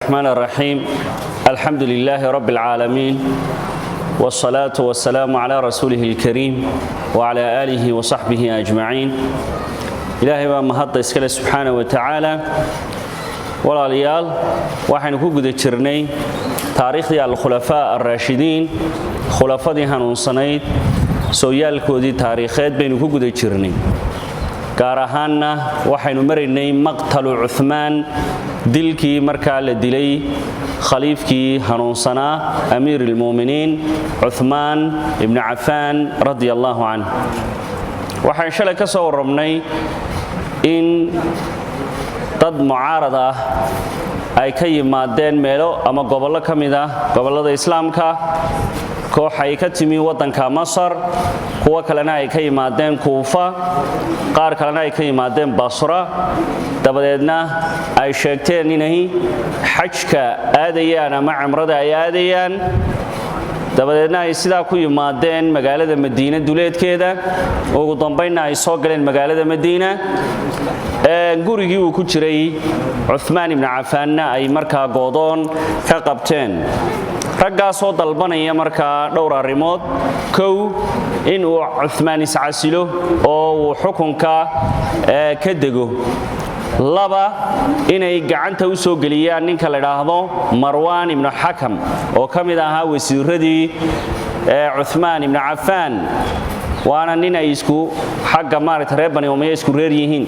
الرحمن الرحيم، الحمد لله رب العالمين، والصلاة والسلام على رسوله الكريم وعلى آله وصحبه أجمعين. Ilaahay baa mahadda iskale subxaana wa tacaala. Walaalayaal, waxaynu ku guda jirnay taariikhdii alkhulafaa alraashidiin, khulafadii hanuunsanayd sooyaalkoodii taariikheed baynu ku guda jirnay. Gaar ahaanna waxaynu maraynay maqtalu Cumaan, dilkii markaa la dilay khaliifkii hanuunsanaa, amiir ilmu'miniin Cumaan ibnu Cafaan radia allaahu canh. Waxaan shalay ka soo warrabnay in dad mucaarad ah ay ka yimaadeen meelo ama gobollo ka mid ah gobollada Islaamka. Koox ay ka timi waddanka Masar, kuwo kalena ay ka yimaadeen Kuufa, qaar kalena ay ka yimaadeen Basra. Dabadeedna ay sheegteen inay xajka aadayaan ama cimrada ay aadayaan. Dabadeedna ay sidaa ku yimaadeen magaalada Madiina duleedkeeda. Ugu dambaynna ay soo galeen magaalada Madiina, gurigii uu ku jiray Cumaan ibnu Cafaanna ay markaa goodoon ka qabteen. Raggaasoo dalbanaya markaa dhowr arrimood: kow, in uu Cumaan iscasilo oo uu xukunka ka dego; laba, inay gacanta u soo geliyaan ninka la idhaahdo Marwaan ibnu Xakam oo ka mid ahaa wasiiradii Cumaan ibnu Cafaan, waana nin ay isku xagga maaragta reer Bani Umayya isku reer yihiin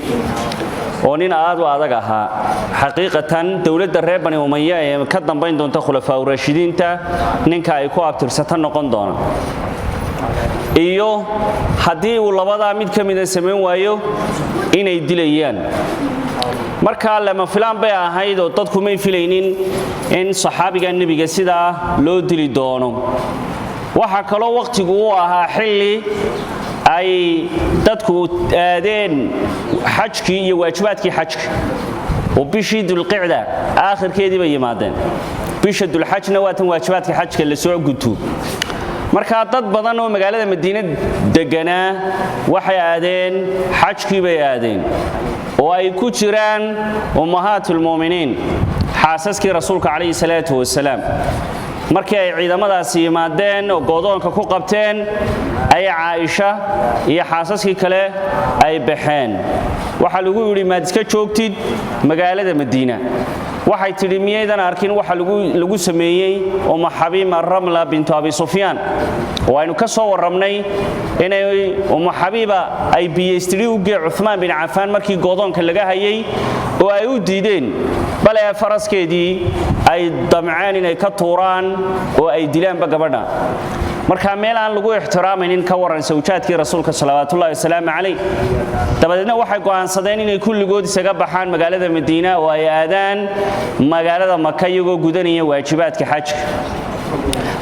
oo nin aad u adag ahaa. Xaqiiqatan, dowladda reer Bani Umaya ee ka dambayn doonta khulafaa uraashidiinta ninka ay ku abtirsata noqon doona. Iyo haddii uu labadaa mid ka mida samayn waayo, inay dilayaan. Markaa lama filaan bay ahayd oo dadku may filaynin in saxaabiga nebiga sidaa loo dili doono. Waxaa kaloo wakhtigu u ahaa xilli ay dadku aadeen xajkii iyo waajibaadkii xajka, oo bishii Dulqicda aakhirkeedii bay yimaadeen. Bisha Dulxajna waa tan waajibaadka xajka la soo guto. Markaa dad badan oo magaalada Madiine deganaa waxay aadeen xajkii bay aadeen, oo ay ku jiraan ummahaatulmu'miniin, xaasaskii Rasuulka calayhi salaatu wasalaam. Markii ay ciidamadaasi yimaadeen oo goodoonka ku qabteen, ay Caaisha iyo xaasaskii kale ay baxeen. Waxaa lagu yidhi, "Maad iska joogtid magaalada Madiina?" Waxay tidhi, "Miyaydan arkin waxa lagu sameeyey Umma Xabiiba Ramla bintu Abi Sufyaan?" Oo aynu ka soo warramnay inay Ummu Xabiiba ay biyeystidhi u gee Cumaan bin Cafaan markii goodoonka laga hayay, oo ay u diideen, bale faraskeedii ay damceen inay ka tuuraan oo ay dilaanba gabadha. Marka meel aan lagu ixtiraamaynin, ka waran sawjaadkii Rasuulka salawaatullahi wasalaamu calayh? Dabadeedna waxay go'aansadeen inay kulligood isaga baxaan magaalada Madiina oo ay aadaan magaalada Maka, iyagoo gudanaya waajibaadka xajka.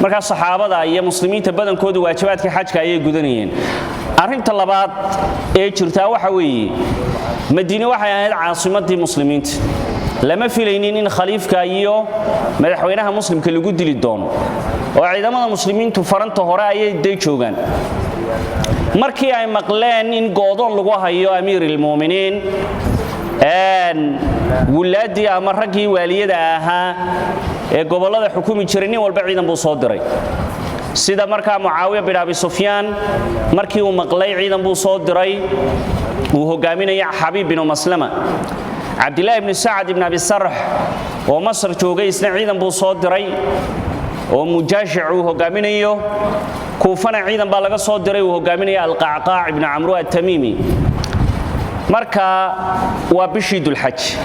Markaa saxaabada iyo muslimiinta badankoodu waajibaadka xajka ayay gudanayeen. Arrinta labaad ee jirtaa waxa weeye, Madiine waxay ahayd caasimadii muslimiinta. Lama filaynin in khaliifka iyo madaxweynaha muslimka lagu dili doono, oo ciidamada muslimiintu faranta hore ayay day joogaan. Markii ay maqleen in goodoon lagu hayo amiir ilmu'miniin, wulaaddii ama raggii waaliyada ahaa ee gobollada xukumi jiray, nin walba ciidan buu soo diray. Sida markaa Mucaawiya bin Abi Sufyaan markii uu maqlay, ciidan buu soo diray uu hogaaminaya Xabiib binu Maslama. Cabdilaahi ibnu Sacad ibn Abi Sarx oo Masar joogay, isna ciidan buu soo diray oo Mujaashic uu hogaaminayo. Kuufana ciidan baa laga soo diray uu hogaaminaya Alqacqaac ibnu Camru Attamiimi. Marka waa bishii Dulxaj,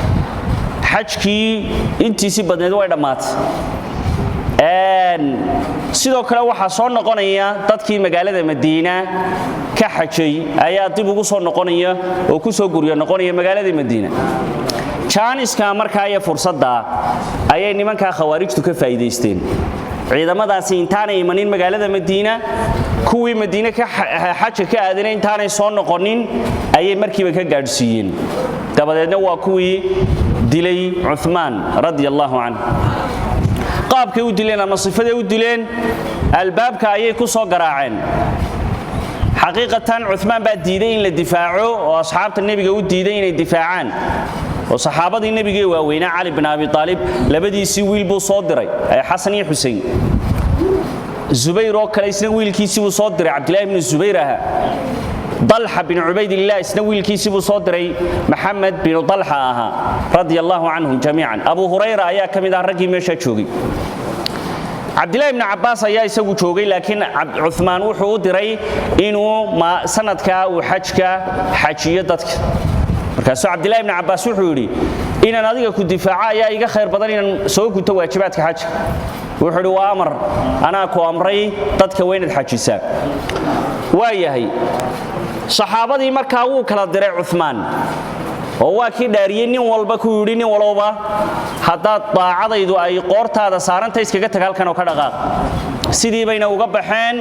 xajkii intiisii badneed way dhammaatay. Sidoo kale waxaa soo noqonaya dadkii magaalada Madiina ka xajay ayaa dib ugu soo noqonaya oo ku soo guryo noqonaya magaalada Madiina. Jaaniska markaa iyo fursadda ayay nimankaa khawaarijtu ka faa'iidaysteen. Ciidamadaasi intaanay imanin magaalada Madiina, kuwii Madiine ka xajka ka aadana intaanay soo noqonin, ayay markiiba ka gaadhsiiyeen. Dabadeedna waa kuwii dilay Cumaan radia allaahu canh. Qaabkay u dileen ama sifaday u dileen, albaabka ayay ku soo garaaceen. Xaqiiqatan, Cumaan baa diiday in la difaaco oo asxaabta nebiga u diiday inay difaacaan. Oo saxaabadii nebigee waaweynaa, Cali bin Abi Aalib labadiisii wiil buu soo diray, Xasan iyo Xusein. Zubayr oo kale isna wiilkiisii buu soo diray, Cabdillahi bnu Zubayr ahaa. Dalxa bin Cubaydillah isna wiilkiisii buu soo diray, Maxamed binu Dalxa ahaa, radia allahu canhum jamiican. Abu Hurayra ayaa ka mid ah raggii meeshaa joogay. Cabdillahi ibnu Cabbaas ayaa isagu joogay, laakiin Cumaan wuxuu u diray inuu sanadkaa uu xajka xajiyo dadka. Markaasuu Cabdillahi ibnu Cabbaas wuxuu yidhi: "Inaan adiga ku difaaco ayaa iga khayr badan inaan soo guto waajibaadka xajka." Wuxuu idhi: "Waa amar, anaa ku amray, dadka waa inaad xajisaa." Waa yahay, saxaabadii markaa wuu kala diray Cumaan, oo waa kii dhaariyey nin walba, ku yidhi: "Nin walowba, haddaad daacadaydu ay qoortaada saaranta, iskaga tag halkan oo ka dhaqaaq." Sidii bayna uga baxeen.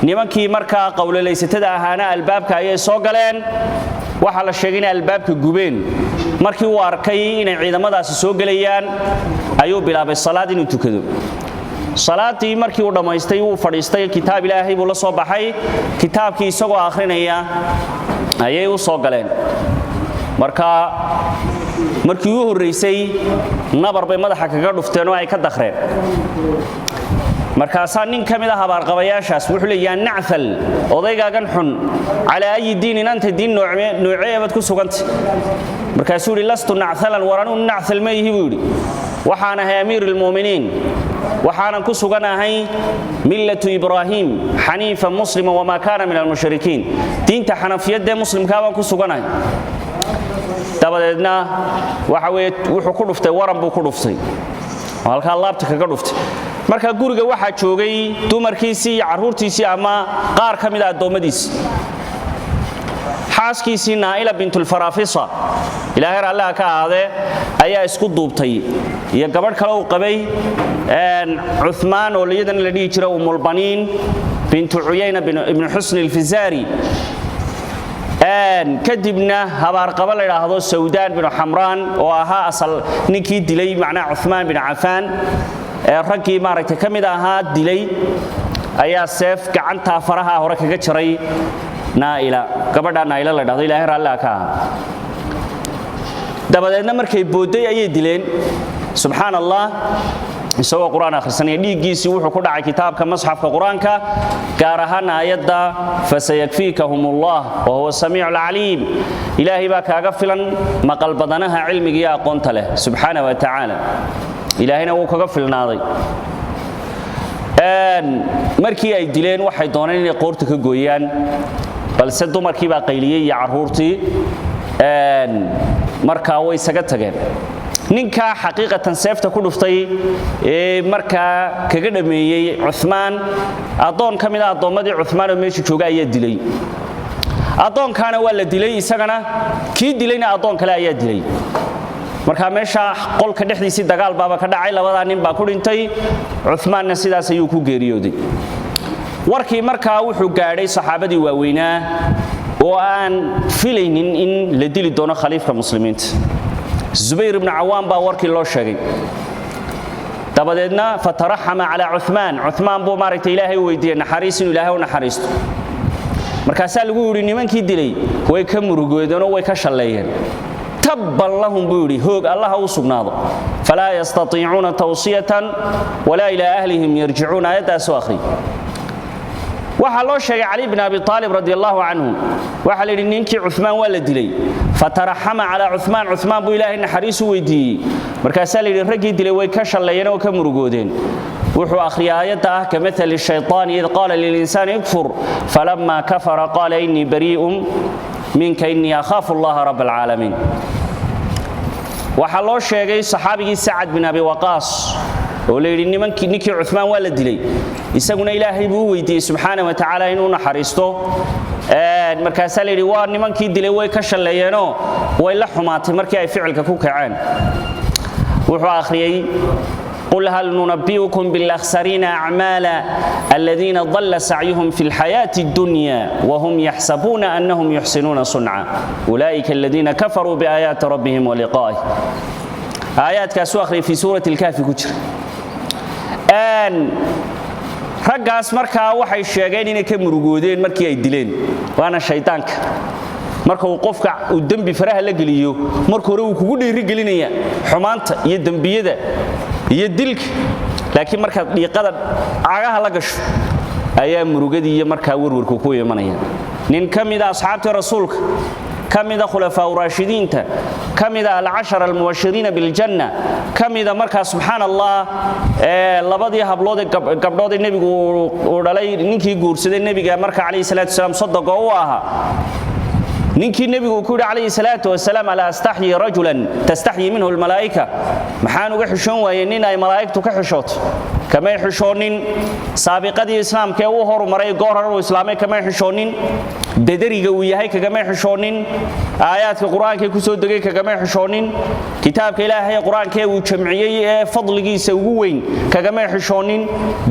Nimankii markaa qowlalaysatada ahaana albaabka ayay soo galeen. Waxaa la sheegay inay albaabka gubeen. Markii uu arkay inay ciidamadaasi soo gelayaan ayuu bilaabay salaad inuu tukado. Salaadii markii uu dhammaystay, wuu fadhiistay, kitaab Ilaahay buu la soo baxay. Kitaabkii isagoo akhrinaya ayay u soo galeen. Marka markii u horraysay nabar bay madaxa kaga dhufteen oo ay ka dakhreen. Markaasaa nin ka mid ah habaarqabayaashaas wuxuu leeyahay: "Nacthal, odaygaagan xun, calaa ayi diinin anta? Diin noocee baad ku sugantay?" Markaasuu yidhi: "Lastu nacthalan, war anuu nacthal ma ihi," buu yidhi. "Waxaan ahay amiir almu'miniin, waxaanan ku suganahay millatu Ibraahim xaniifan muslima wamaa kaana min almushrikiin. Diinta xanafiyadee muslimkaa baan ku suganahay." Dabadeedna waxa weeye wuxuu ku dhuftay, waran buu ku dhuftay oo halkaa laabta kaga dhuftay. Marka guriga waxaa joogay dumarkiisii iyo carruurtiisii ama qaar ka mid a addoommadiisii. Xaaskiisii Naa'ila bintulfaraafisa, Ilaahay allaha ka ahaadee, ayaa isku duubtay, iyo gabadh kale uu qabay Cumaan oo iyadana la dhihi jira Umulbaniin bintu Cuyayna ibnu Xusni alfizaari. Kadibna habaarqabo la idhaahdo Sawdaan binu Xamraan, oo ahaa asal ninkii dilay macnaha Cumaan bin Cafaan ee raggii maaragtay ka mid ahaa dilay, ayaa seef gacantaa faraha hore kaga jaray Naaila, gabadha Naaila la dhahdo, Ilaahay raalliha ka ahaa. Dabadeedna markay boodday ayay dileen. Subxaan Allah, isagoo Qur-aan akhrisanaya dhiiggiisii wuxuu ku dhacay kitaabka masxafka Qur-aanka, gaar ahaan aayadda "fasayakfiikahum Allah wa huwa samiicu alcaliim". Ilaahay baa kaaga filan, maqal badanaha cilmiga iyo aqoonta leh, subxaana wa tacaala. Ilaahayna wuu kaga filnaaday. Markii ay dileen waxay dooneen inay qoorta ka gooyaan, balse dumarkii baa qayliyey iyo carruurtii. Markaa way isaga tageen. Ninkaa xaqiiqatan seefta ku dhuftay ee markaa kaga dhameeyey Cumaan, addoon ka mid a addoommadii Cumaan oo meesha jooga ayaa dilay. Addoonkaana waa la dilay isagana, kii dilayna addoon kale ayaa dilay. Markaa meesha qolka dhexdiisii dagaal baaba ka dhacay, labadaa nin baa ku dhintay. Cumaanna sidaas ayuu ku geeriyooday. Warkii markaa wuxuu gaadhay saxaabadii waaweynaa oo aan filaynin in la dili doono khaliifka muslimiinta. Zubayr ibnu Cawaan baa warkii loo sheegay. Dabadeedna fataraxama calaa Cumaan. Cumaan buu maaragtay Ilaahay u weydiiyey naxariis, inuu Ilaahay u naxariisto. Markaasaa lagu yidhi: "Nimankii dilay way ka murugoodeenoo way ka shalleeyeen." "Tabban lahum," buu yidhi, "hoog Allaha u sugnaado. Falaa yastatiicuuna tawsiyatan walaa ilaa ahlihim yarjicuun." Aayaddaasu akhri. Waxaa loo sheegay Cali bin Abi Aalib radi allahu canhu. Waxaa la yidhi: "Ninkii Cumaan waa la dilay." Fataraxama calaa Cumaan. Cumaan buu Ilaahay naxariis u weydiiyey. Markaasaa la yidhi: "Raggii dilay way ka shalleeyeen oo ka murugoodeen." Wuxuu akhriyay aayadda ah "kamathali shaytaani id qaala lilinsaani ikfur falama kafara qaala innii barii'un minka innii akhaafu Allaha rab alcaalamiin." Waxaa loo sheegay saxaabigii Sacad bin Abi Waqaas oo la yidhi: "Nimankii, ninkii Cumaan waa la dilay." Isaguna Ilaahay buu u weydiiyey subxaana wa tacaala inuu naxariisto. Markaasaa la yidhi: "Waa nimankii dilay way ka shalleeyeenoo way la xumaatay markii ay ficilka ku kaceen." Wuxuu akhriyey "qul hal nunabbi'ukum bilakhsariina acmaala aladiina dalla sacyuhum fi lxayaati addunya wahum yaxsabuuna annahum yuxsinuuna sunca ulaa'ika aladiina kafaruu biaayaati rabbihim waliqaa'ih. Aayaadkaasuu akhriyay, fii suurati Alkahfi ku jira. Raggaas markaa waxay sheegeen inay ka murugoodeen markii ay dileen, waana shaydaanka. Marka uu qofka uu dembi faraha la geliyo, marka hore uu kugu dhiirigelinaya xumaanta iyo dembiyada iyo dilka, laakiin markaad dhiiqada cagaha la gasho ayaa murugadii iyo markaa warwarku ku imanaya. Nin ka mida asxaabtii rasuulka, ka mida khulafaa raashidiinta, ka mida alcashara almubashiriina biljanna, ka mida markaa, subxaan Allah, labadii hablood ee gabdhood ee nebigu uu dhalay ninkii guursaday nebiga marka calayhi salaatu wasalaam sodogo u ahaa, ninkii nebigu ku yidhi calayhi salaatu wasalaam: "Alaa astaxyi rajulan tastaxyi minhu almalaa'ika?" Maxaan uga xishoon waayey nin ay malaa'igtu ka xishooto? Kamay xishoonin saabiqadii islaamka ee u horumaray, goor hore uu islaamay. Kamay xishoonin bederiga uu yahay, kagamay xishoonin aayaadka qur-aanka ee ku soo degay, kagamay xishoonin kitaabka Ilaahay ee qur-aanka ee uu jamciyey ee fadligiisa ugu weyn, kagamay xishoonin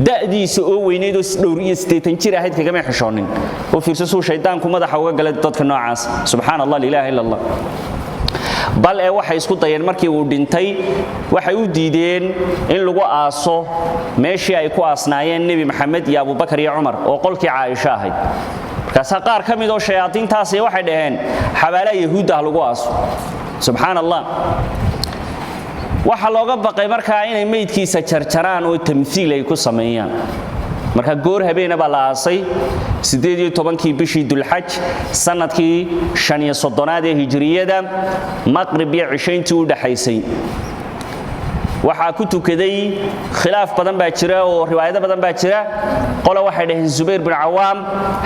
da'diisa oo weyneyd oo dhowr iyo 80 jir ahayd, kagamay xishoonin. U fiirso suu shaydaanku madaxa uga galay dadka noocaas. Subxaan Allah, la ilaaha illa Allah. Bal ee waxay isku dayeen markii uu dhintay, waxay u diideen in lagu aaso meeshii ay ku aasnaayeen Nebi Maxamed iyo Abubakar iyo Cumar, oo qolkii Caaisho ahayd. Markaasaa qaar ka mid oo shayaadiintaasi waxay dhaheen xabaalaha Yahuudda ah lagu aaso. Subxaan Allah. Waxaa looga baqay markaa inay meydkiisa jarjaraan oo tamthiil ay ku sameeyaan. Marka goor habeena baa la aasay, 18-kii bishii Dulxaj, sanadkii 35aad ee hijriyada, maqrib iyo cishayntii u dhaxaysay. Waxaa ku tukaday, khilaaf badan baa jira oo riwaayado badan baa jira. Qole waxay dhaheen Zubayr bin Cawaam,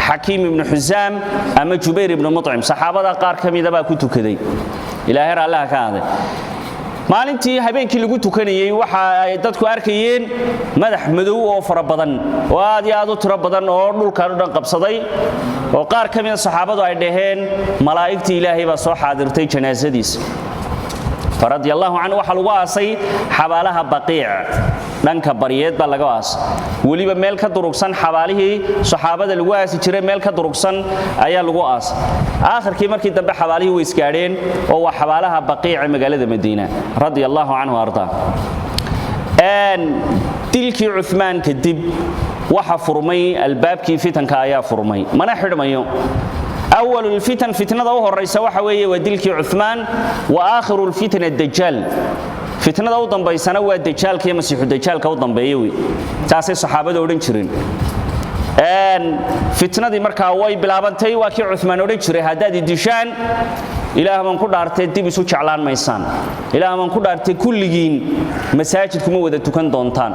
Xakiim ibnu Xusaam ama Jubayr ibnu Mucim. Saxaabada qaar ka mida baa ku tukaday. Ilaahay raallaha ka aaday. Maalintii habeenkii lagu tukanayey waxa ay dadku arkayeen madax madow oo fara badan oo aad iyo aad u tiro badan oo dhulkan u dhan qabsaday, oo qaar ka mida saxaabadu ay dhaheen malaa'igtii Ilaahay baa soo xaadirtay janaasadiisa. Radia allahu canhu. Waxaa lagu aasay xabaalaha Baqiic, dhanka baryeed baa laga aasay, weliba meel ka durugsan xabaalihii saxaabada lagu aasi jiray, meel ka durugsan ayaa lagu aasay. Aakhirkii markii dambe xabaalihii way isgaadheen oo waa xabaalaha Baqiic ee magaalada Madiina. Radia allahu canhu ardaa. Dilkii Cumaan kadib waxa furmay albaabkii fitanka ayaa furmay, mana xidhmayo. أول الفتن, fitnada u horaysa waxa weeye waa dilkii Cumaan, wa aakhiru lfitna dajaal, fitnada u dambaysana waa dajaalka iyo masiixu dajaalka u dambeeya wey. Taasay saxaabada odhan jireen. Fitnadii markaa way bilaabantay. Waa kii Cumaan odhan jiray: "Haddaad i dishaan, Ilaah baan ku dhaartay dib isu jeclaan maysaan. Ilaah baan ku dhaartay kulligiin masaajid kuma wada tukan doontaan.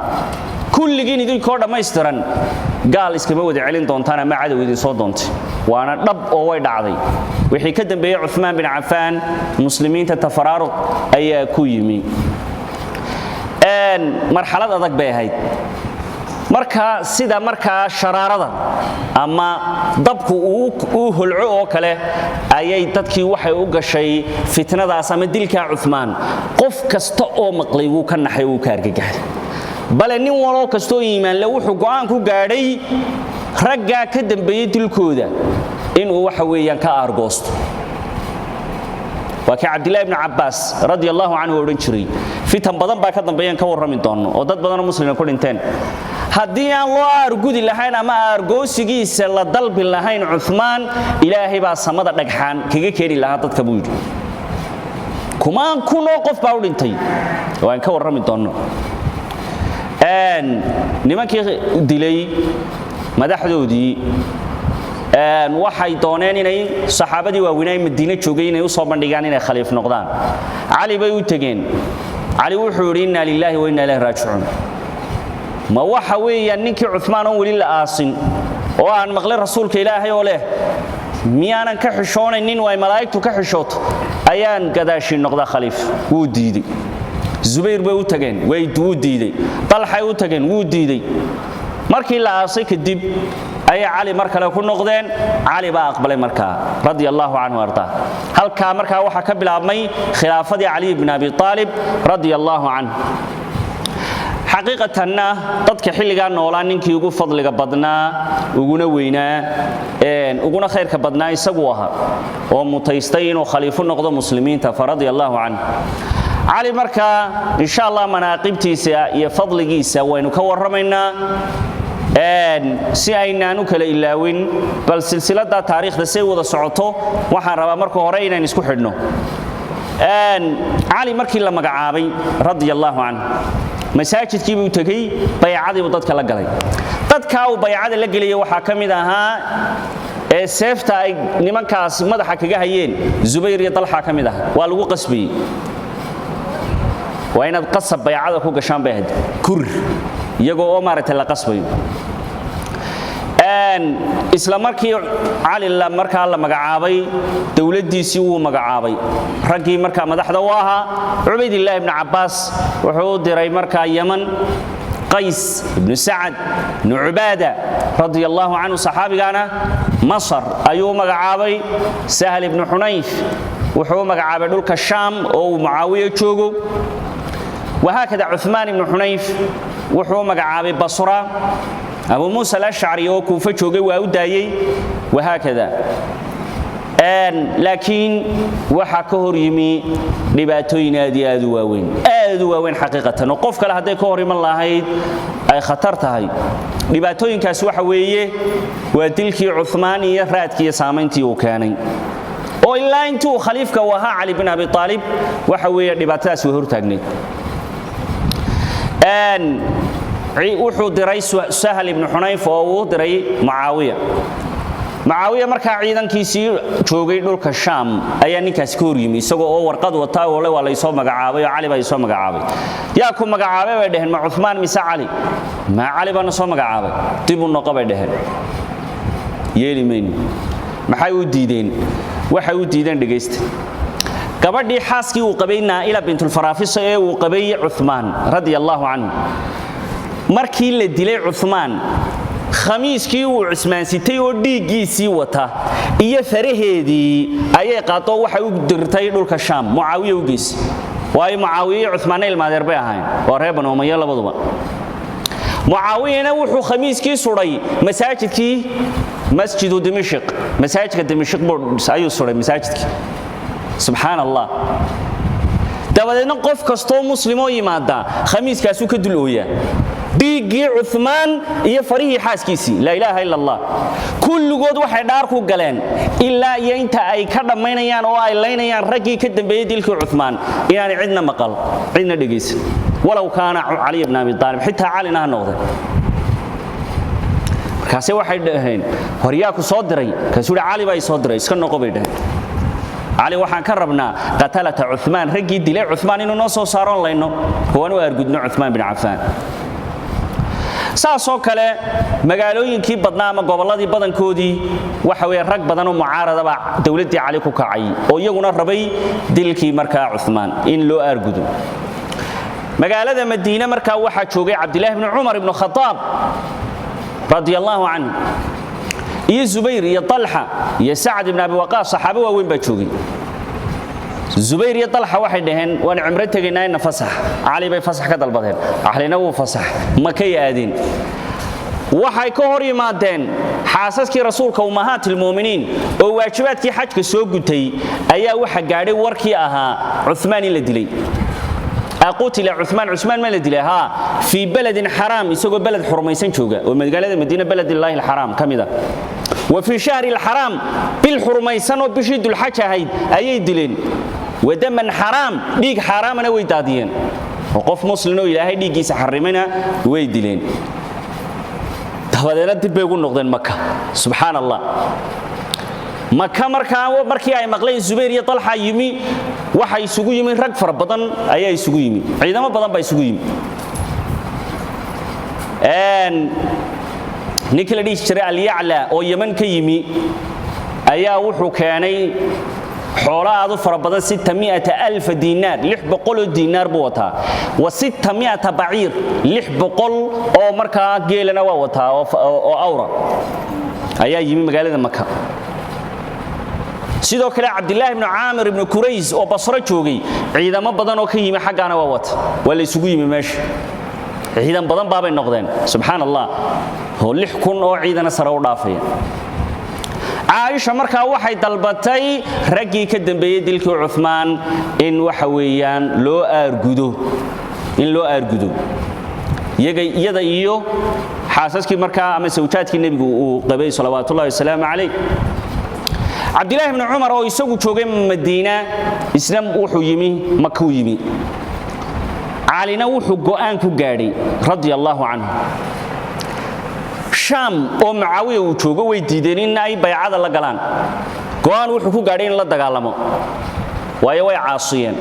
Kulligiin idinkoo dhammaystiran gaal iskama wada celin doontaan ama cadow idin soo doontay." Waana dhab oo way dhacday. Wixii ka dambeeyey Cumaan bin Cafaan, muslimiinta tafaraaruq ayaa ku yimi. Marxalad adag bay ahayd. Marka sida markaa sharaarada ama dabku uu holco oo kale ayay dadkii waxay u gashay fitnadaas ama dilkaa Cumaan. Qof kasta oo maqlay wuu ka naxay, wuu ka argagaxay. Bale nin waloo kastoo iimaanle wuxuu go'aan ku gaadhay raggaa ka dambeeyey dilkooda inuu waxa weeyaan ka aargoosto. Waa kii Cabdillahi ibnu Cabbaas radia allahu canhu odhan jiray, fitan badan baa ka dambeeyaan ka warrami doonno oo dad badanoo muslima ku dhinteen, haddii aan loo aargudi lahayn ama aargoosigiisa la dalbi lahayn Cumaan, Ilaahay baa samada dhagxaan kaga keeni lahaa dadka, buu yidhi. Kumaan kunoo qof baa u dhintay, waan ka warrami doonno. Nimankii dilay madaxdoodii waxay dooneen inay saxaabadii waaweynaa Madiine joogay inay u soo bandhigaan inay khaliif noqdaan. Cali bay u tegeen. Cali wuxuu yidhi: "Inna lilaahi wa inna ilayhi raajicuun. Ma waxa weeyaan ninkii Cumaan oon weli la aasin oo aan maqlay rasuulka Ilaahay oo leh miyaanan ka xishoonaynin way malaa'igtu ka xishooto ayaan gadaashii noqda khaliif?" Wuu diiday. Zubayr bay u tageen, wuu diiday. Dalxay u tageen, wuu diiday. Markii la aasay kadib ayay Cali mar kale ku noqdeen. Cali baa aqbalay markaa, radia allahu canhu ardaa. Halkaa markaa waxaa ka bilaabmay khilaafadii Caliy bn Abi Aalib, radia allahu canhu. Xaqiiqatanna dadka xilligaa noolaa ninkii ugu fadliga badnaa, uguna weynaa, uguna khayrka badnaa isagu ahaa, oo mutaystay inuu khaliifo noqdo muslimiinta, fa radia allahu canhu. Cali markaa insha Allah manaaqibtiisa iyo fadligiisa waynu ka warramaynaa. Si aynaan u kala ilaawin bal silsiladda taariikhda say wada socoto, waxaan rabaa marka hore inaan isku xidhno. Cali markii la magacaabay radia allahu canhu, masaajidkii buu tegey, baycadii buu dadka la galay. Dadkaa uu baycada la geliyay waxaa ka mid ahaa ee seefta ay nimankaas madaxa kaga hayeen Zubayr iyo Dalxa ka mid ah. Waa lagu qasbiyey, waa inaad qasab baycada ku gashaan bay ahayd, kur iyagoo oo maaragtay la qasbayo. Isla markii Cali markaa la magacaabay, dowladdiisii wuu magacaabay raggii markaa madaxda u ahaa. Cubaydillahi ibnu Cabbaas wuxuu u diray markaa Yaman. Qays ibnu Sacad ibnu Cubaada radia allahu canhu, saxaabigaana Masar ayuu u magacaabay. Sahl ibnu Xunayf wuxuu u magacaabay dhulka Shaam oo uu Mucaawiya joogo. Wahaakada, Cumaan ibnu Xunayf wuxuu u magacaabay Basra. Abu Muusa Alashcari oo Kuufa joogay waa u daayey. Wahaakada, laakiin waxaa ka hor yimi dhibaatooyin aad iyo aad u waaweyn, aad u waaweyn xaqiiqatan, oo qof kale hadday ka hor iman lahayd ay khatar tahay. Dhibaatooyinkaasi waxa weeye waa dilkii Cumaan iyo raadkii iyo saamayntii uu keenay, oo ilaa intii uu khaliifka u ahaa Cali bin Abi Aalib waxa weeye dhibaatadaas way hortaagnayd. Wuxuu diray Sahal ibnu Xunayf oo uu diray Mucaawiya. Mucaawiya markaa ciidankiisii joogay dhulka Shaam ayaa ninkaasi ka hor yimi, isagoo oo warqad wataa oo le waa laysoo magacaabay oo Cali baa isoo magacaabay. Yaa ku magacaabay bay dhaheen, ma Cumaan mise Cali? Ma Cali baana soo magacaabay. Dib u noqo bay dhaheen, yeeli mayno. Maxay u diideen? Waxay u diideen, dhegaysta, gabadhii xaaskii uu qabay, Naa'ila bintulfaraafisa, ee uu qabay Cumaan radia allahu canhu, markii la dilay Cumaan, khamiiskii uu cusmaansitay oo dhiiggiisii wata iyo faraheedii ayay qaado, waxay u dirtay dhulka Shaam, Mucaawiya u geysay. Waayo, Mucaawiya iyo Cumaanna ilmaadeer bay ahayn, waa reer Banu Umayya labaduba. Mucaawiyana wuxuu khamiiskii sudhay masaajidkii, Masjidu Dimashq, masaajidka Dimashq ayuu sudhay masaajidkii. Subxaan Allah. Dabadeedna qof kastoo muslimoo yimaada khamiiskaasuu ka dul ooyaa, dhiiggii Cumaan iyo farihii xaaskiisii. Laa ilaaha ila Allah. Kulligood waxay dhaar ku galeen ilaa iyo inta ay ka dhammaynayaan oo ay laynayaan raggii ka dambeeyey dilkii Cumaan inaanay cidna maqal, cidna dhegaysan, walow kaana Caliy bn Abi Aalib, xitaa Calina ha noqday. Markaase waxay dhaheen, horyaa ku soo diray? Kaasuu yidhi, Cali baa i soo diray. Iska noqo bay dhaheen. Cali waxaan ka rabnaa qatalata Cumaan, raggii dilay Cumaan inuu noo soo saaroon layno oo u aargudno Cumaan bin Cafaan. Saasoo kale magaalooyinkii badnaa ama gobolladii badankoodii waxa weeye rag badan oo mucaarada baa dowladdii Cali ku kacay, oo iyaguna rabay dilkii markaa Cumaan in loo aargudo. Magaalada Madiine markaa waxaa joogay Cabdilaahi bni Cumar ibnu Khadaab radia allahu canhu iyo Zubayr iyo Talxa iyo Sacad ibn Abi Waqaas. Saxaabo waaweyn baa joogay. Zubayr iyo Talxa waxay dhaheen, waan cumro tegaynaa, ina fasax. Cali bay fasax ka dalbadeen, Calina wuu fasax. Makay aadeen. Waxay ka hor yimaadeen xaasaskii rasuulka, ummahaatilmu'miniin, oo waajibaadkii xajka soo gutay. Ayaa waxa gaadhay warkii ahaa Cumaan in la dilay. Qutila Cumaan, Cumaan ma la dilay? Haa, fii baladin xaraam, isagoo beled xurmaysan jooga oo magaalada Madiina, beledillaahi alxaraam ka mid a, wa fii shahri alxaraam, bil xurmaysan oo bishii Dulxaj ahayd ayay dileen, wadaman xaraam, dhiig xaaraamana way daadiyeen, oo qof muslin oo Ilaahay dhiiggiisa xarimayna way dileen. Dabadeedna dib bay ugu noqdeen Maka. Subxaan Allah. Maka markaa markii ay maqleen Zubayr iyo Talxa yimi, waxa isugu yimi rag fara badan ayaa isugu yimi, ciidamo badan baa isugu yimi. Ninkii la dhihi jiray Alyacla oo Yeman ka yimi ayaa wuxuu keenay xoolo aad u fara badan, 600,000 diinaar, 600 diinaar buu wataa, wa 600 baciir, 600 oo markaa geelana waa wataa oo awra ayaa yimi magaalada Maka. Sidoo kale Cabdilaahi ibnu Caamir ibnu Kurays oo Basro joogay ciidamo badan oo ka yimi xaggaana waa wata. Waa la isugu yimi meesha, ciidan badan baabay noqdeen, subxaan Allah, oo 6,000 oo ciidana sare u dhaafaya. Caaisha markaa waxay dalbatay raggii ka dambeeyey dilkii Cumaan in waxa weeyaan loo aargudo, in loo aargudo iyada iyo Xaasaskii markaa ama sawjaadkii nebigu uu qabay salawaatullahi wasalaamu calayh. Cabdilaahi bni Cumar oo isagu joogay Madiina, isna wuxuu yimi Makuu yimi. Calina wuxuu go'aan ku gaadhay radia allaahu canhu, Shaam oo Mucaawiya uu joogo way diideen in ay baycada la galaan. Go'aan wuxuu ku gaadhay in la dagaalamo, waayo way caasiyeen,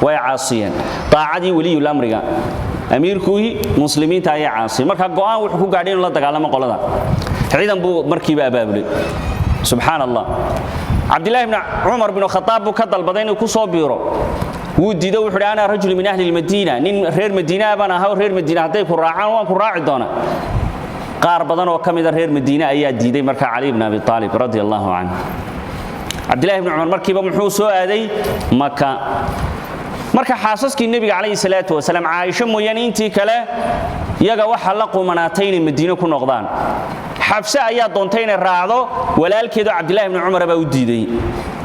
way caasiyeen daacadii weliyulamriga, amiirkuii muslimiinta ayay caasiyeen. Marka go'aan wuxuu ku gaadhay inuu la dagaalamo qolada. Ciidan buu markiiba abaabulay, subxaan Allah. Cabdilaahi bni Cumar binu Khataab buu ka dalbaday inuu ku soo biiro. Wuu diido, wuxuu ana rajul min ahli lmadiina, nin reer Madiina baan ahaa, reer Madiina hadday ku raacaan waan ku raaci doonaa. Qaar badan oo ka mida reer Madiine ayaa diiday marka Cali bn Abi Aalib radia allahu canhu. Cabdillahi bni Cumar markiiba muxuu soo aaday Maka. Marka xaasaskii nebiga calayhi salaatu wasalaam, Caaisho mooyaane intii kale iyaga waxaa la qumanaatay inay Madiine ku noqdaan. Xabse ayaa doontay inay raacdo walaalkeedoo Cabdillahi bni Cumar baa u diiday.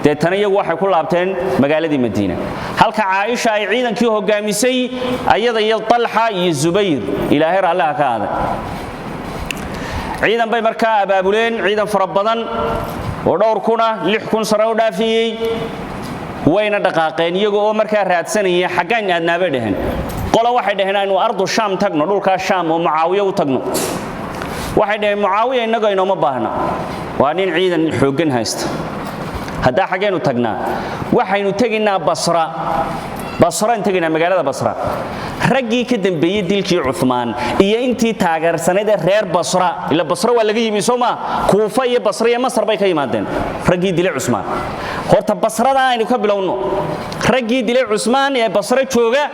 Deetana iyagu waxay ku laabteen magaaladii Madiina, halka Caaisha ay ciidankii hogaamisay, ayada iyo Talxa iyo Zubayr, Ilaahay raalliha ka aaday. Ciidan bay markaa abaabuleen, ciidan fara badan oo dhowr kuna, 6,000 sare u dhaafiyey. Wayna dhaqaaqeen iyaga oo markaa raadsanaya. Xaggaan aadnaabay dhaheen. Qolo waxay dhaheen aynu ardu Shaam tagno, dhulkaa Shaam oo Mucaawiya u tagno. Waxay dhaheen Mucaawiya innaga inooma baahna, waa nin ciidan xooggan haysta. Haddaa xaggaynu tagnaa? Waxaynu tegaynaa Basra, Basraan tegaynaa, magaalada Basra. Raggii ka dambeeyey dilkii Cumaan iyo intii taageersanayd ee reer Basra, ila Basra waa laga yimi soo maa? Kuufa iyo Basra iyo Masar bay ka yimaadeen raggii dilay Cusmaan. Horta Basrada aynu ka bilowno, raggii dilay Cusmaan ee Basra jooga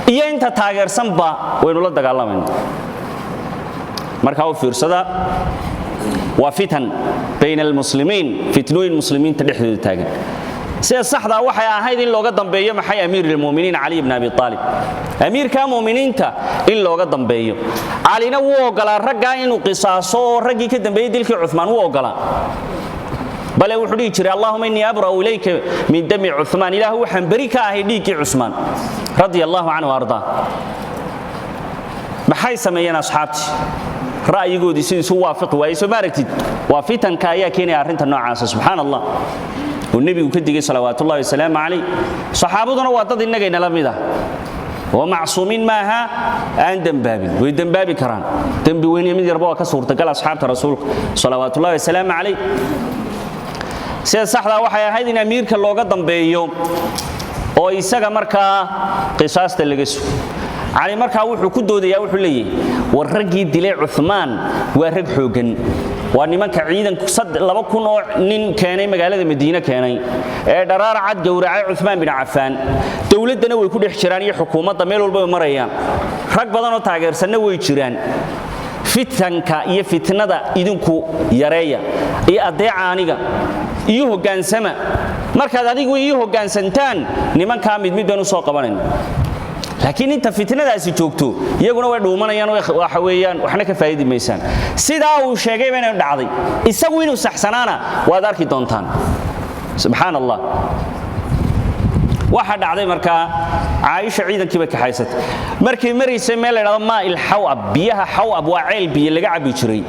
iyo inta taageersanba waynu la dagaalamayna. Markaa u fiirsada, waa fitan bayna almuslimiin, fitnooyin muslimiinta dhexdooda taagan. Sida saxdaa waxay ahayd in looga dambeeyo maxay? Amiir almuminiin Cali bn Abi Aalib, amiirka muminiinta in looga dambeeyo. Calina wuu ogolaa raggaa inuu qisaaso oo raggii ka dambeeyey dilkii Cumaan wuu ogolaa, bale wuxuu dhihi jiray: "Allahuma innii abra'u ilayka min dami Cumaan", Ilaahu waxaan beri ka ahay dhiiggii Cusmaan radia allahu canhu ardaa. Maxay sameeyeen asxaabtii? Ra'yigoodii sidii isu waafiqi waayey, soo ma aragtid? Waa fitanka ayaa keenaya arrinta noocaasa, subxaan Allah, oo nebigu ka digay salawaatullahi wasalaamu calayh. Saxaabaduna waa dad innagaynala mid ah oo macsuumiin maaha, aan dembaabin. Way dembaabi karaan, dembi weyn iyo mid yarba waa ka suurtagal asxaabta rasuulka salawaatullahi wasalaamu calayh. Sida saxdaa waxay ahayd in amiirka looga dambeeyo oo isaga markaa qisaasta laga sugo. Cali markaa wuxuu ku doodayaa, wuxuu leeyahay: war raggii dilay Cumaan waa rag xooggan, waa nimanka ciidan 2,000 oo nin keenay magaalada Madiine keenay ee dharaar cad gowracay Cumaan bin Cafaan. Dowladdana way ku dhex jiraan iyo xukuumadda, meel walba way marayaan, rag badanoo taageersanna way jiraan. Fitanka iyo fitnada idinku yareeya iyo addeeca aniga iyo hoggaansama. Markaad adigu ii hoggaansantaan, nimankaa mid mid baan u soo qabanayna. Laakiin inta fitnadaasi joogto, iyaguna way dhuumanayaan, waxa weeyaan waxna ka faa'idi maysaan. Sidaa uu sheegay bayna dhacday. Isagu inuu saxsanaana waad arki doontaan, subxaan Allah. Waxa dhacday markaa, Caaisha ciidankii bay kaxaysatay. Markay maraysay meel la dhahdo maa'il xawab, biyaha xawab, waa ceel biyo laga cabbi jiray,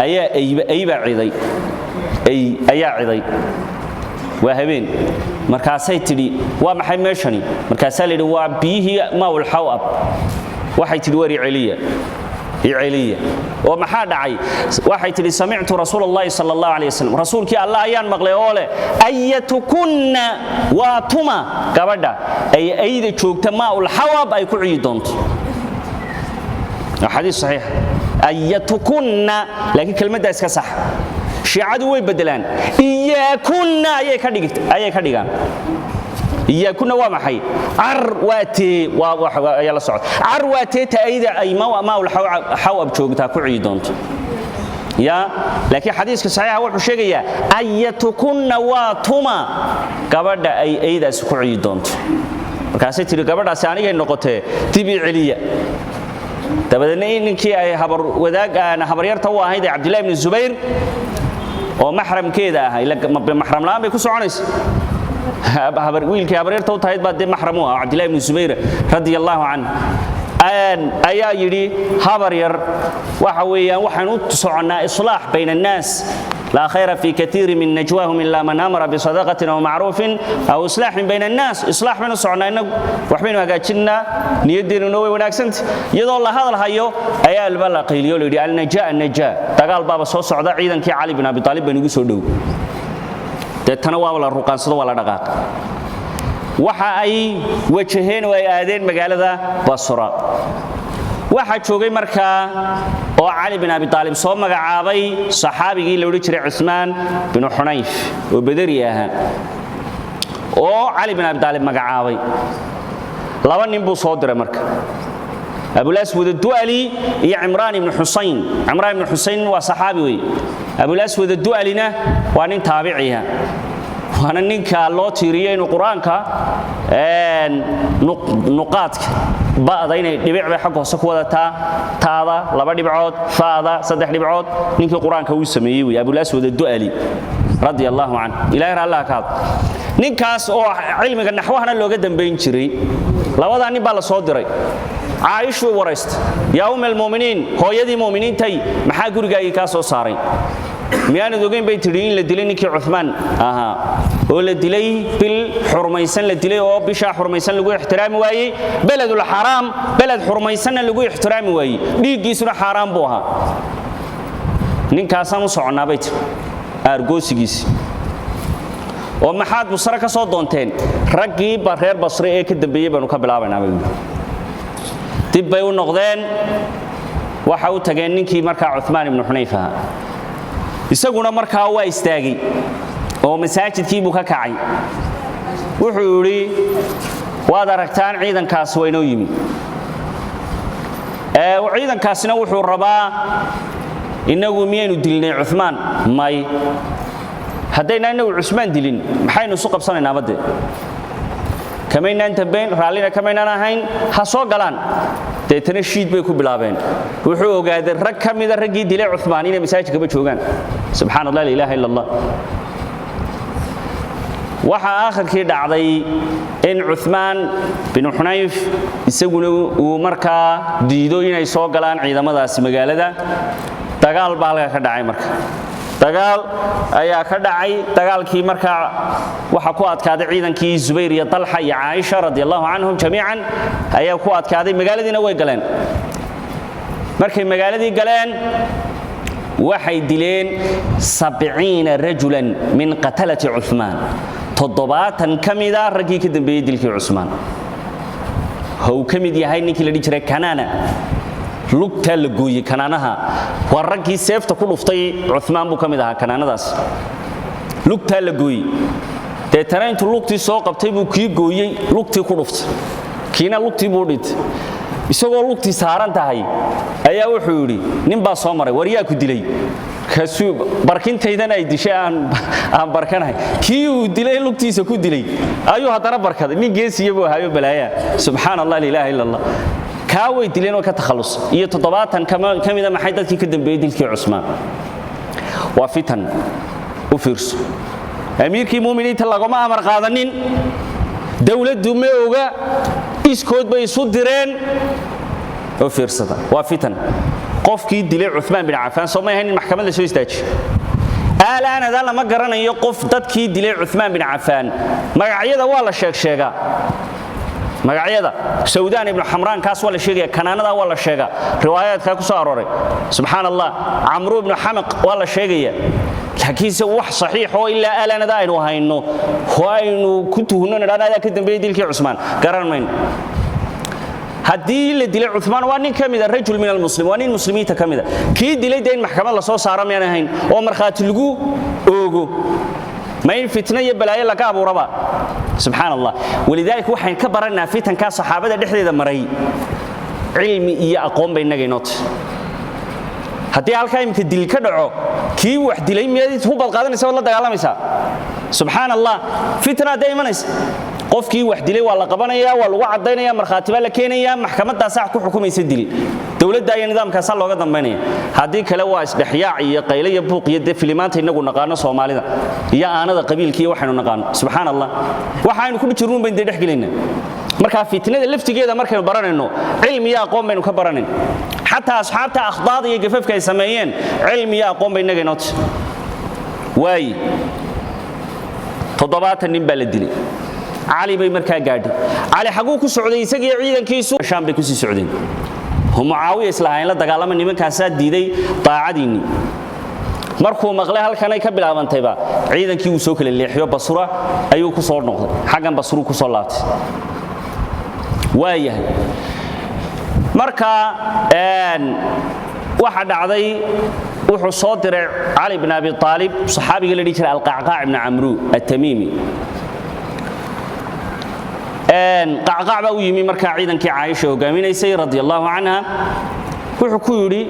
ayaa aybaa ciday, ay ayaa ciday. Waa habeen. Markaasay tidhi: "Waa maxay meeshani?" Markaasaa la yidhi: "Waa biyihii maa'ul xawab." Waxay tidhi: "War iceliya, iceliya." Oo maxaa dhacay? Waxay tidhi: "Samictu rasuul Allahi sala allahu alayh wasallam, rasuulkii Allah ayaan maqlay oo leh: Ayatukunna, waa tuma gabadha ay ayda joogta maa'ul xawab ay ku ciyi doonto?" Waa xadiis saxiix. Ayatukunna, laakiin kelmaddaa iska sax. Shiicadu way bedelaan, iyaakunna ayay ka dhig ayay ka dhigaan. Iyaakunna waa maxay? Car waa tee, waa ayaa la socota. Car waa tee ta ayda ay maa'ul xawab joogtaa ku ciyi doonto ya. Laakiin xadiiska saxiixa wuxuu sheegayaa: ayatukunna, waa tuma gabadha ay aydaasi ku ciyi doonto? Markaasay tidhi: "Gabadhaasi anigay noqotee, dib ii celiya." Dabadeedna ninkii ay habar wadaag habaryarta u ahayd ee Cabdillahi ibni Zubayr oo maxramkeeda ahaa, ila maxram la'aan bay ku soconaysa, wiilkii habaryarta u tahayd baa dee maxram u ah, Cabdillahi ibni Zubayr radia allahu canhu. Ayaa yidhi: "Habar yar, waxa weeyaan waxaan u soconnaa islaax bayna annaas. Laa khayra fi kaiiri min najwaahum ilaa man amara bisadaqatin aw macruufin aw islaaxin bayna annaas. Islaax baynu soconnaa innagu, waxbaynu hagaajinnaa, niyaddeennuna way wanaagsanta." Iyadoo la hadal hayo ayaa alba la qayliyo, la yidhi: "Alnajaa, annajaa, dagaal baaba soo socda, ciidankii Cali bin Abi Aalib baa nugu soo dhow." Deetana waaba la ruqaansado, waa la dhaqaaqa. Waxa ay wajaheen oo ay aadeen magaalada Basra. Waxaa joogay markaa oo Cali bin Abi Aalib soo magacaabay saxaabigii la odhan jiray Cusmaan binu Xunayf, oo bederi ahaa, oo Cali bin Abi Aalib magacaabay. Laba nin buu soo diray marka, Abulaswad Adu'ali iyo Cimraan ibnu Xusayn. Cimraan ibnu Xusayn waa saxaabi wey, Abulaswad Adu'alina waa nin taabiciya, waana ninka loo tiiriyo inuu Qur-aanka nuqaadka ba'da inay dhibic bay xagga hoose ku wadataa, taada laba dhibcood, faada saddex dhibcood, ninkii Qur-aanka uu sameeyey wey Abulaswad Adu'ali, radia allahu canh, Ilahay raalliha ka hado. Ninkaas oo cilmiga naxwahana looga dambayn jiray. Labadaa nin baa la soo diray. Caaishuu waraystay: "Yaa umma almu'miniin, hooyadii mu'miniintay, maxaa gurigaagii kaa soo saaray?" "Miyaanad ogeyn," bay tidhi, "in la dilay ninkii Cumaan ahaa, oo la dilay bil xurmaysan la dilay, oo bishaa xurmaysan lagu ixtiraami waayey, beledulxaraam, beled xurmaysanna lagu ixtiraami waayey, dhiiggiisuna xaaraan buu ahaa? Ninkaasaan u soconnaa," bay tidhi, "aargoosigiisi." "Oo maxaad Busre ka soo doonteen?" "Raggii ba reer Basre ee ka dambeeyey baanu ka bilaabaynaa," bay. Dib bay u noqdeen. Waxa u tageen ninkii markaa Cumaan ibnu Xunayf ahaa. Isaguna markaa waa istaagay oo masaajidkii buu ka kacay. Wuxuu yidhi: "Waad aragtaan, ciidankaas waa inoo yimi. Ciidankaasina wuxuu rabaa, innagu miyaynu dilnay Cumaan? May. Haddaynaa innagu Cusmaan dilin, maxaynu isu qabsanaynaa? Badde kamaynaan dambayn, raallina kamaynaan ahayn. Ha soo galaan." Deetana shiid bay ku bilaabeen. Wuxuu ogaaday rag ka mida raggii dilay Cumaan inay masaajidkaba joogaan. Subxaan Allah, la ilaaha illa Allah. Waxaa aakhirkii dhacday in Cumaan binu Xunayf isaguna uu markaa diido inay soo galaan ciidamadaasi magaalada. Dagaal baa halkaa ka dhacay. Marka dagaal ayaa ka dhacay. Dagaalkii markaa waxaa ku adkaaday ciidankii Zubayr iyo Talxa iyo Caaisha, radi allahu canhum jamiican, ayaa ku adkaaday. Magaaladiina way galeen. Markay magaaladii galeen, waxay dileen 70 rajulan min qatalati Cumaan, 70 ka mida raggii ka dambeeyey dilkii Cusmaan, ha uu ka mid yahay ninkii la dhihi jiray Kanaana, lugtaa la gooyey. Kanaanaha waa raggii seefta ku dhuftay Cumaan buu ka mid ahaa. Kanaanadaas lugtaa la gooyey. Deetana intuu lugtii soo qabtay buu kii gooyey lugtii ku dhuftay, kiina lugtii buu dhintay. Isagoo lugtii saaran tahay ayaa wuxuu yidhi, nin baa soo maray: "War, yaa ku dilay?" Kaasuu: "Barkintaydan ay dishay aan barkanahay." Kii uu dilay lugtiisa ku dilay ayuu haddana barkaday. Nin geesiya buu ahaayo balaayaa. Subxaan Allah, la ilaaha illa Allah. Kaa way dileen oo ka takhallus iyo 70 ka mida maxay dadkii ka dambeeyey dilkii Cusmaan. Waa fitan. U fiirso, amiirkii muuminiinta lagama amar qaadanin, dowladdu ma oga, iskood bay isu direen. U fiirsada, waa fitan. Qofkii dilay Cumaan bin Cafaan soo ma ahayn in maxkamad la soo istaajiyo? Aalaanada lama garanayo qof dadkii dilay Cumaan bin Cafaan. Magacyada waa la sheeg sheegaa, magacyada Sawdaan ibnu Xamraan kaas waa la sheegaya, Kanaanada waa la sheegaa, riwaayaadkaa ku soo arooray. Subxaan Allah, Camru ibnu Xamaq waa la sheegaya, laakiinse wax saxiix oo ilaa aalaanada aynu hayno oo aynu ku tuhunno nidhahno adaa ka dambeeyey dilkii Cusmaan garan mayno. Haddii la dilay Cumaan, waa nin ka mida, rajul min almuslim, waa nin muslimiinta ka mida. Kii dilay dee in maxkamad la soo saaro miyaan ahayn oo markhaati lagu oogo? Ma in fitno iyo balaayo laga abuuraba? Subxaan Allah. Walidaalika waxaan ka baranaa fitankaa saxaabada dhexdeeda maray cilmi iyo aqoon bay innaga inoo tahay. Haddii halkaa imika dil ka dhaco, kii wax dilay miyaad hubaad qaadanaysa, waad la dagaalamaysaa? Subxaan Allah, fitna hadday imanaysa, qofkii wax dilay waa la qabanaya, waa lagu caddaynaya, markhaati baa la keenaya, maxkamadaasaa ku xukumaysa dil, dowladda iyo nidaamkaasaa looga dambaynaya. Haddii kale waa isdhexyaac iyo qayle iyo buuq iyo dee filimaanta inagu naqaano Soomaalida iyo aanada qabiilka iyo waxaynu naqaano. Subxaan Allah, waxaynu ku jirnuun bayn dee dhex gelaynaa. Marka fitnada laftigeeda markaynu baranayno, cilmi iyo aqoon baynu ka baranayn. Xataa asxaabta akhdaada iyo gafafka ay sameeyeen, cilmi iyo aqoon bay innaga inoo tahay. Waayi, 70 nin baa la dilay. Cali bay markaa gaadhay. Cali xaguu ku socday isagiyo ciidankiisu? Shaam bay kusii socdeen. Mucaawiya islahayn la dagaalama, nimankaasaa diiday daacadiinni. Markuu maqlay halkanay ka bilaabantayba, ciidankii wuu soo kala leexiyo, Basura ayuu ku soo noqday, xaggan Basruu ku soo laabtay. Waayahay, marka waxa dhacday, wuxuu soo diray Cali bin Abi Aalib saxaabiga la dhihi jiray Alqacqaac ibn Camru Atamiimi. Qacqaac baa u yimi markaa ciidankii Caaisha hogaaminaysay, radi allahu canha. Wuxuu ku yidhi: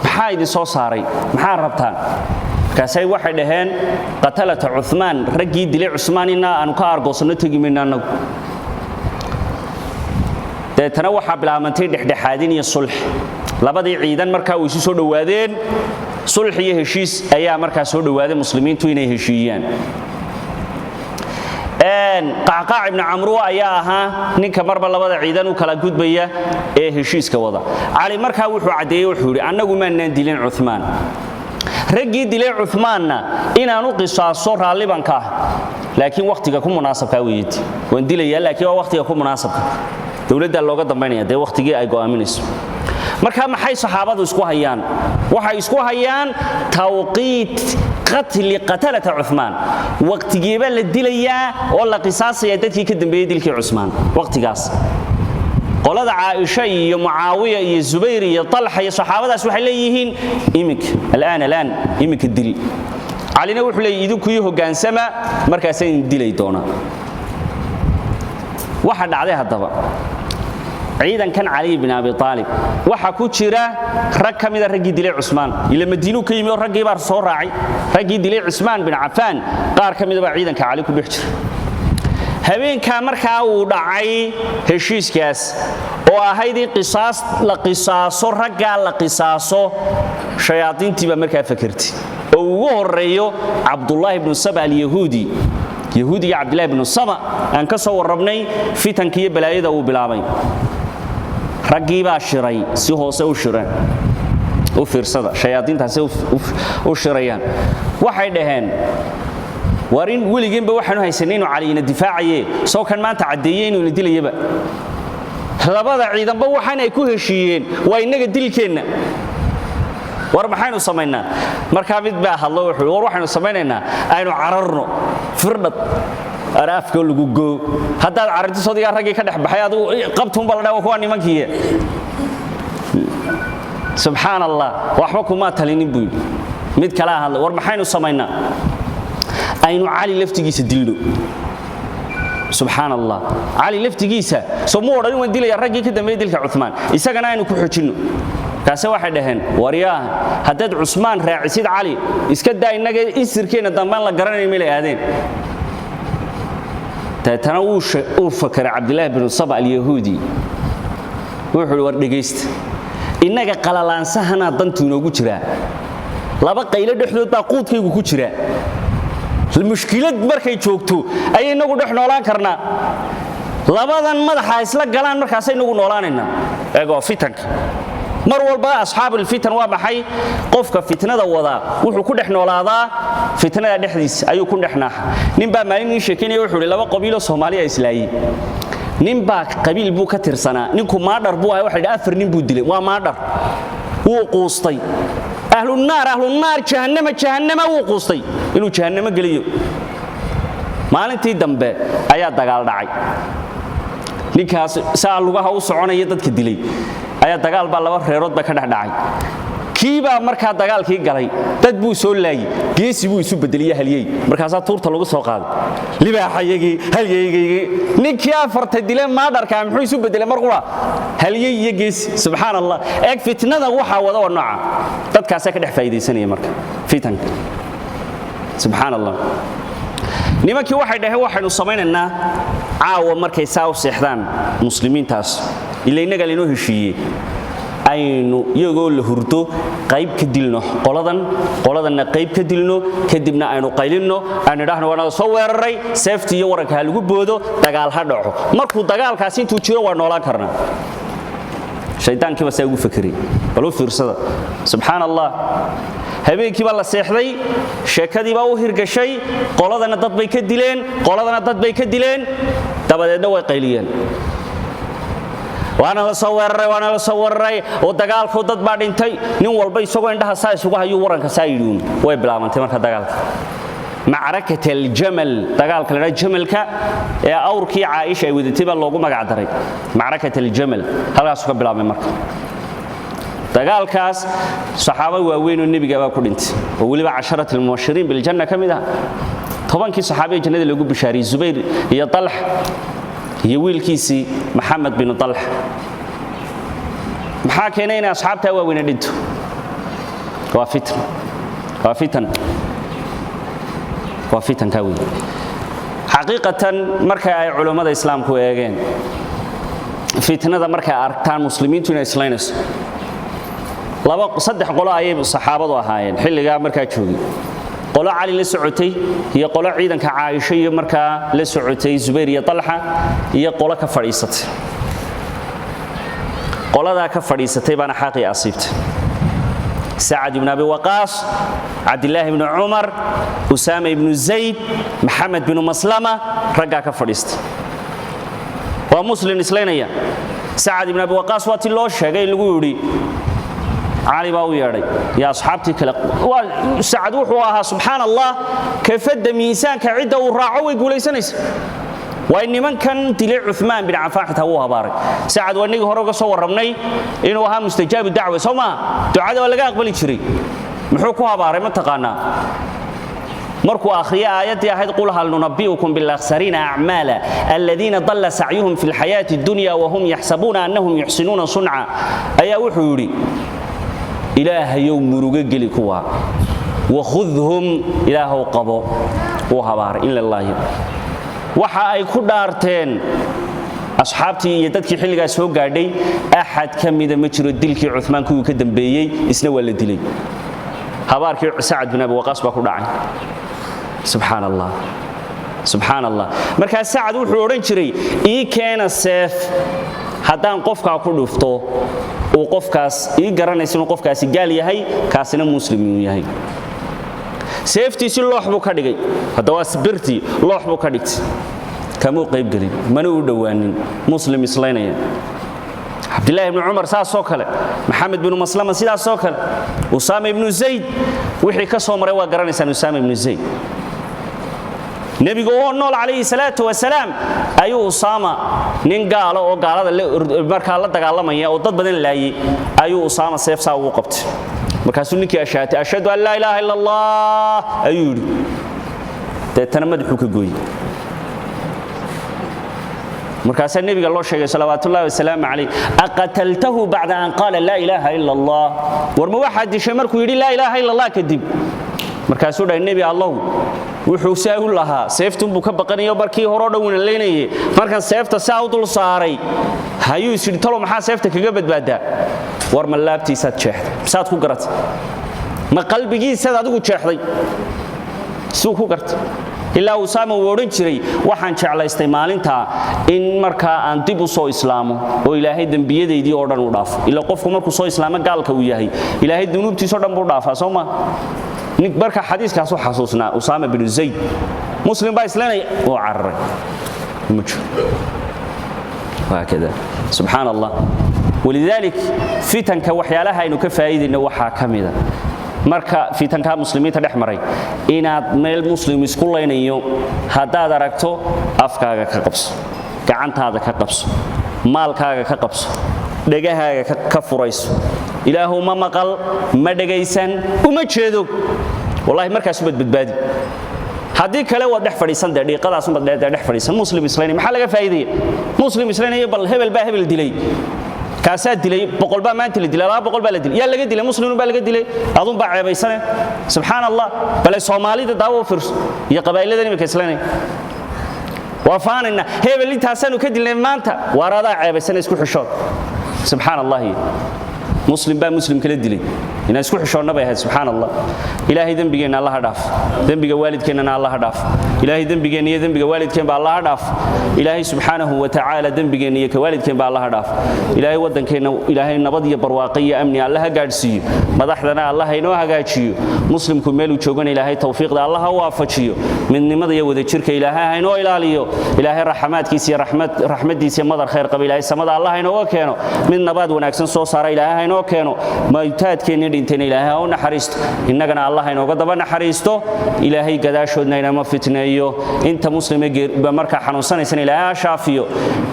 "Maxaa idin soo saaray? Maxaa rabtaan?" Markaasay waxay dhaheen: "Qatalata Cumaan, raggii dilay Cusmaan inaa aanu ka aargoosanno tegi mayno annagu." Deetana waxaa bilaabantay dhexdhexaadin iyo sulx. Labadii ciidan markaa way isu soo dhowaadeen. Sulx iyo heshiis ayaa markaa soo dhowaaday, muslimiintu inay heshiiyaan. Qacqaac ibnu Camruwa ayaa ahaa ninka marba labada ciidan u kala gudbaya ee heshiiska wada. Cali markaa wuxuu caddeeyey, wuxuu yidhi: "Annagu maanaan dilin Cumaan. Raggii dilay Cumaanna inaan u qisaaso raalli baan ka ah, laakiin wakhtiga ku munaasabkaa weeyati. Waan dilayaa, laakiin waa wakhtiga ku munaasabka. Dowladdaa looga dambaynaya dee wakhtigii ay go'aaminayso." Marka maxay saxaabadu isku hayaan? Waxay isku hayaan tawqiit qatli qatalata Cumaan. Waqtigeeba la dilayaa oo la qisaasaya dadkii ka dambeeyey dilkii Cusmaan? Waqtigaas qolada Caaisha iyo Mucaawiya iyo Zubayr iyo Talxa iyo saxaabadaas waxay leeyihiin iminka, alaan alaan, iminka dil. Calina wuxuu leeyahy: "Idinku ii hoggaansama, markaasaan idin dilay doonaa." Waxa dhacday haddaba, ciidankan Cali bin Abi Aalib waxaa ku jira rag ka mida raggii dilay Cusmaan. Ila Madiinuu ka yimi oo raggii baa soo raacay. Raggii dilay Cusmaan bin Cafaan qaar ka mida baa ciidanka Cali ku dhex jira. Habeenkaa markaa uu dhacay heshiiskaas oo ahayd in qisaas la qisaaso, raggaa la qisaaso, shayaadiintii baa markaa fakertay, oo ugu horeeyo Cabdullaahi bnu Saba Alyahuudi. Yahuudiga Cabdillahi bnu Saba aan ka soo warrabnay fitanka iyo balaayada uu bilaabay. Raggii baa shiray, si hoose u shireen. U fiirsada, shayaadiintaasi u shirayaan. Waxay dhaheen: "War, in weligeenba waxaanu haysanay inuu Caliyina difaacaye, soo kan maanta caddeeye inuu ina dilayaba. Labada ciidanba waxaan ay ku heshiiyeen waa innaga dilkeenna. War, maxaynu samaynaa?" Markaa mid baa hadlo, wuxuu: "War, waxaynu samaynaynaa, aynu cararno, firdhad araafka lagu goo. Haddaad cararto, sodigaa raggii ka dhex baxay, adigu qabtuunba la dhawa kuwa nimankiiye." "Subxaan Allah, waxba kumaa talinin," buu yidhi. Mid kalaa hadlay: "War, maxaynu samaynaa? Aynu Cali laftigiisa dilno." Subxaan Allah, Cali laftigiisa soo mu odhan waan dilaya raggii ka dambeeyey dilka Cumaan? Isagana aynu ku xojinno. Kaase waxay dhaheen: "Waryaa, haddaad Cusmaan raacisid Cali, iska daa innaga, isirkeenna dambaan la garanayn meelay aadeen." Deetana wuu fakaray Cabdillaahi binu Saba Alyahuudi. Wuxuu: "War, dhegaysta, innaga qalalaansahanaa dantu inoogu jiraa. Laba qaylo dhexdood baa quudkaygu ku jira. Mushkilad markay joogto ayay inagu dhex noolaan karnaa. Labadan madaxa isla galaan, markaasay inagu noolaanaynaa." Eegoo fitanka mar walba asxaabulfitan waa maxay? Qofka fitnada wadaa wuxuu ku dhex noolaadaa fitnada dhexdiisa ayuu ku dhex naaxa. Nin baa maalin ii sheekeynaya, wuxuu ihi: laba qabiiloo Soomaaliya islaayey. Nin baa qabiil buu ka tirsanaa. Ninku maadhar buu ahay. Waxa yidhi afar nin buu dilay, waa maadhar. Wuu quustay. Ahlunaar, ahlunaar, jahannama, jahannama. Wuu quustay inuu jahannamo geliyo. Maalintii dambe ayaa dagaal dhacay. Ninkaas saa lugaha u soconaya dadka dilay ayaa dagaal baa laba reerood ba ka dhex dhacay. Kii baa markaa dagaalkii galay, dad buu soo laayey, geesi buu isu bedeliye, halyey. Markaasaa tuurta lagu soo qaaday: "Libaaxayagii, halyeygaygi." Ninkii afarta dile maadharkaa muxuu isu bedelay mar qura? Halyey iyo geesi. Subxaan Allah. Eeg, fitnada waxaa wada waa nooca dadkaasaa ka dhex faa'iidaysanaya marka fitanka. Subxaan Allah. Nimankii waxay dhaheen: "Waxaynu samaynaynaa, caawa markay saa u seexdaan muslimiintaas, ila innaga laynoo heshiiyey, Aynu iyagoo la hurdo qayb ka dilno qoladan, qoladanna qayb ka dilno, kadibna aynu qaylinno, aynu idhaahno waana soo weeraray, seefti iyo waranka ha lagu boodo, dagaal ha dhaco. Markuu dagaalkaasi intuu jiro waa noolaan karnaa. Shaydaankii baa saa ugu fekeray. Bal u fiirsada, subxaan Allah. Habeenkii baa la seexday, sheekadii baa u hirgashay. Qoladana dad bay ka dileen, qoladana dad bay ka dileen. Dabadeedna way qayliyeen: "Waana la soo weeraray, waana la soo weeraray oo dagaalku dad baa dhintay." Nin walba isagoo indhaha saa isugu hayuu waranka saa yidhi. Way bilaabantay marka dagaalka, macrakat aljamal. Dagaalka la jamalka ee awrkii Caaisha ay wadatay baa loogu magac daray macrakat aljamal. Halkaasuu ka bilaabmay marka dagaalkaas. Saxaabo waaweyn oo nebiga baa ku dhintay, oo weliba casharat almubashiriin biljanna ka mid ah, 10kii saxaabiya jannada loogu bishaariyey, Zubayr iyo Talx iyo wiilkiisii Maxamed binu Talx. Maxaa keenay inay asxaabtaa waaweyne dhinto? Waa fitna, waa fitan, waa fitankaa weyn. Xaqiiqatan, marka ay culummada islaamku eegeen fitnada, markay aragtaan muslimiintu inay islaynayso, laba saddex qolo ayay saxaabadu ahaayeen xilligaa markaa joogay: qolo Cali la socotay, iyo qolo ciidanka Caaisho iyo markaa la socotay Zubayr iyo Talxa, iyo qolo ka fadhiisatay. Qoladaa ka fadhiisatay baana xaqii asiibtay: Sacad ibn Abi Waqaas, Cabdilaahi ibnu Cumar, Usaama ibnu Zayd, Maxamed binu Maslama. Raggaa ka fadhiistay waa muslim islaynaya. Sacad ibn Abi Waqaas waa ti loo sheegay in lagu yidhi Cali baa u yeedhay iyo asxaabtii kale. Sacad wuxuu ahaa, subxaan Allah, kafadda miisaanka cidda uu raaco way guulaysanaysa. Waa nimankan dilay Cumaan bin Cafaan, xitaa wuu habaaray Sacad. Waa inagii hore uga soo warramnay inuu ahaa mustajaabu dacwa, soo maaha? Ducada waa laga aqbali jiray. Muxuu ku habaaray, ma taqaanaa? Markuu akhriyay aayaddii ahayd: "Qul hal nunabbi'ukum bilakhsariina acmaala aladiina dalla sacyuhum fi lxayaati addunya wahum yaxsabuuna annahum yuxsinuuna sunca," ayaa wuxuu yidhi: "Ilaahayow, murugo geli kuwa, wakhudhum, Ilaahow qabo." Wuu habaaray in la laayo. Waxa ay ku dhaarteen asxaabtii iyo dadkii xilligaas soo gaadhay, axad ka mida ma jiro dilkii Cumaan kuwii ka dambeeyey, isna waa la dilay. Habaarkii Sacad bin Abi Waqaas baa ku dhacay. Subxaan Allah, subxaan Allah. Markaa Sacad wuxuu odhan jiray: "Ii keena seef, haddaan qofkaa ku dhufto uu qofkaas ii garanaysa inuu qofkaasi gaal yahay, kaasina muslim uu yahay." Seeftiisi loox buu ka dhigay. Hadda waa birtii, loox buu ka dhigtay, kamuu qaybgelin, mana u dhowaanin muslim islaynaya. Cabdillaahi ibnu Cumar saasoo kale, Maxamed binu Maslama sidaasoo kale, Usaama ibnu Zayd wixii ka soo maray waa garanaysaan. Usaama ibnu Zayd, nebigu oo nool calayhi salaatu wasalaam ayuu Usaama, nin gaalo oo gaalada markaa la dagaalamaya oo dad badan laayay, ayuu Usaama seef saa ugu qabtay. Markaasuu ninkii ashaatay: "Ashhadu an laa ilaaha illa Allah," ayuu yidhi. Deetana madaxuu ka gooyey. Markaasaa nebiga loo sheegay salawaatullahi wasalaamu calayh: "Aqataltahu bacda an qaala laa ilaaha ila Allah?" War ma waxaad dishay markuu yidhi laa ilaaha illa Allah kadib? Markaasuu dhahay: "Nebi Allow, wuxuu saa u lahaa seeftunbuu ka baqanayo. Markii horeo dhan wina leynayay, markan seefta saa u dul saaray hayuu is yidhi: 'Talo, maxaa seefta kaga badbaadaa?' War ma laabtiisaad jeexday? Saad ku garatay? Ma qalbigiisaad adigu jeexday? Siduu ku gartay?" Ilaa Usaama uu odhan jiray: "Waxaan jeclaystay maalintaa in markaa aan dib u soo islaamo oo Ilaahay dembiyadaydii oo dhan u dhaafo." Ila qofku markuu soo islaamo gaalka uu yahay, Ilaahay dunuubtiisoo dhan buu dhaafaa, soo ma? Marka xadiiskaasu xasuusnaa Usaama binu Zayd. Muslim baa islanaya oo cararay ma jiro. Wahaakada, subxaan Allah. Walidalik, fitanka waxyaalaha aynu ka faa'iidayno waxaa ka mida, marka fitankaa muslimiinta dhex maray, inaad meel muslim isku laynayo haddaad aragto, afkaaga ka qabso, gacantaada ka qabso, maalkaaga ka qabso, dhegahaaga ka furayso. Ilaahu ma maqal, ma dhegaysan, uma jeedo. Wallahi, markaasubaad badbaadi. Haddii kale waad dhex fadhiisan dee, dhiiqadaasunbaad dee dhex fadhiisan. Muslim islaynaya, maxaa laga faa'iidaya? Muslim islaynaya, bal hebel baa hebel dilay, kaasaa dilay, 100 baa maanta la dilay, 200 baa la dilay. Yaa laga dilay? Muslimun baa laga dilay, adun baa ceebaysane. Subxaan Allah. Bale Soomaalida daawo fiirso iyo qabaa'ilada iminka islaynaya. Waa faanayna: hebel intaasaanu ka dilnay maanta. Waar adaa ceebaysane, isku xishood. Subxaan Allahi. Muslim baa muslim kala dilay. Inaan isku xishoonna bay ahayd. Subxaan Allah. Ilaahay dembigeenna Allaha dhaaf, dembiga waalidkeennana Allaha dhaaf. Ilaahay dembigeenna iyo dembiga waalidkeen ba Allaha dhaaf. Ilaahay subxaanahu wa tacaala dembigeenna iyo ka waalidkeen ba Allaha dhaaf. Ilaahay waddankeenna Ilaahay nabad iyo barwaaqo iyo amni Allaha gaadhsiiyo, madaxdana Allaha inoo hagaajiyo, muslimku meeluu joogana Ilaahay tawfiiqda Allaha waafajiyo, midnimada iyo wadajirka Ilaahay ha inoo ilaaliyo. Ilaahay raxmaadkiisa iyo raxmadiisa iyo madar khayr qaba Ilaahay samada Allah inooga keeno, mid nabaad wanaagsan soo saara Ilaahay ha inoo keeno. Maytaadkeennii dhintayna Ilaahay ha u naxariisto, innagana Allah inooga daba naxariisto. Ilaahay gadaashoodna inama fitneeyo. Inta muslime markaa xanuunsanaysana Ilaahay ha shaafiyo.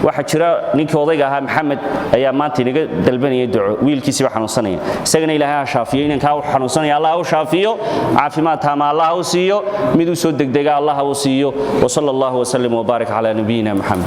Waxaa jira ninkii odayga ahaa, Maxamed, ayaa maanta inaga dalbanaya duco. Wiilkiisiiba xanuunsanaya, isagana Ilaahay ha shaafiyo. Inankaa u xanuunsanaya Allah ha u shaafiyo, caafimaad taama Allah ha u siiyo, mid u soo degdega Allah ha u siiyo. وصلى الله وسلم وبارك على نبينا محمد.